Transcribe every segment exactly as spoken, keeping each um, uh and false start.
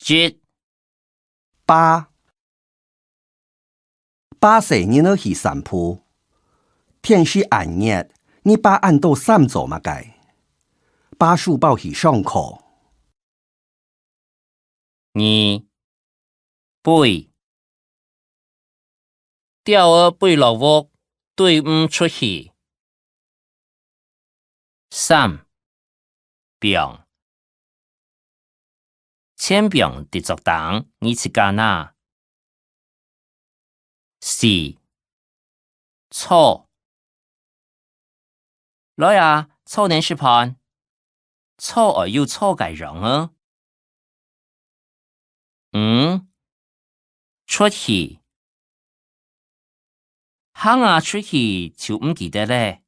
一、爸。爸細人仔去散步。天時恁熱，你爸恁多衫做麼个？爸書包去上課。 二、飛。鳥仔飛落屋，對毋出去。三、放。錢放佇桌頂，你自家拿。 四、坐。來啊，坐等食飯。坐愛有坐个樣仔。五、出去。行啊出去就毋記得咧。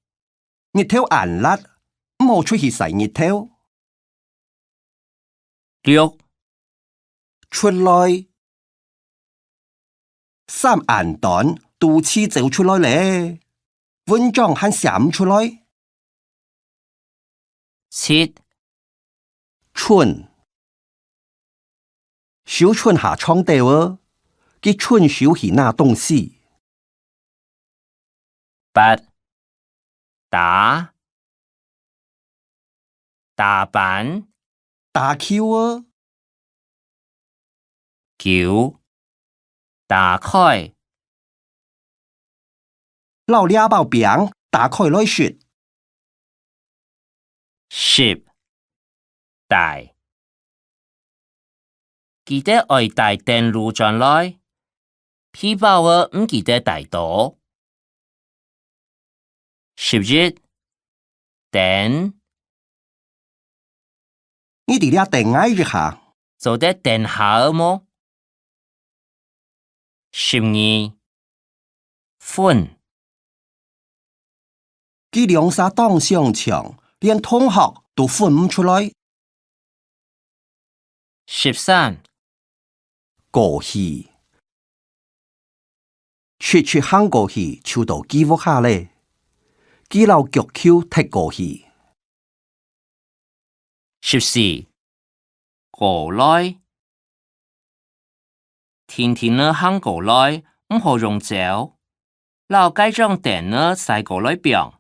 日頭恁辣，毋好出去曬日頭。 六、出來。衫恁短，肚臍走出來咧，文章還寫毋出來。七、伸。手伸下床底仔，佢伸手去拿東西。 八、打。打板。打球仔。九、打開。摎這包餅打開來食。十、帶。 記得愛帶等路轉來，皮包仔毋記得帶著。十一、等。你佇這等𠊎一下。做得等下仔無？十二、 分。佢兩儕當相像，連同學都分毋出來。十三、過去。直直行過去就到佢屋下咧，佢摎腳球踢過去。 十四、過來。定定仔行過來，毋好用走。摎該張凳仔徙過來放，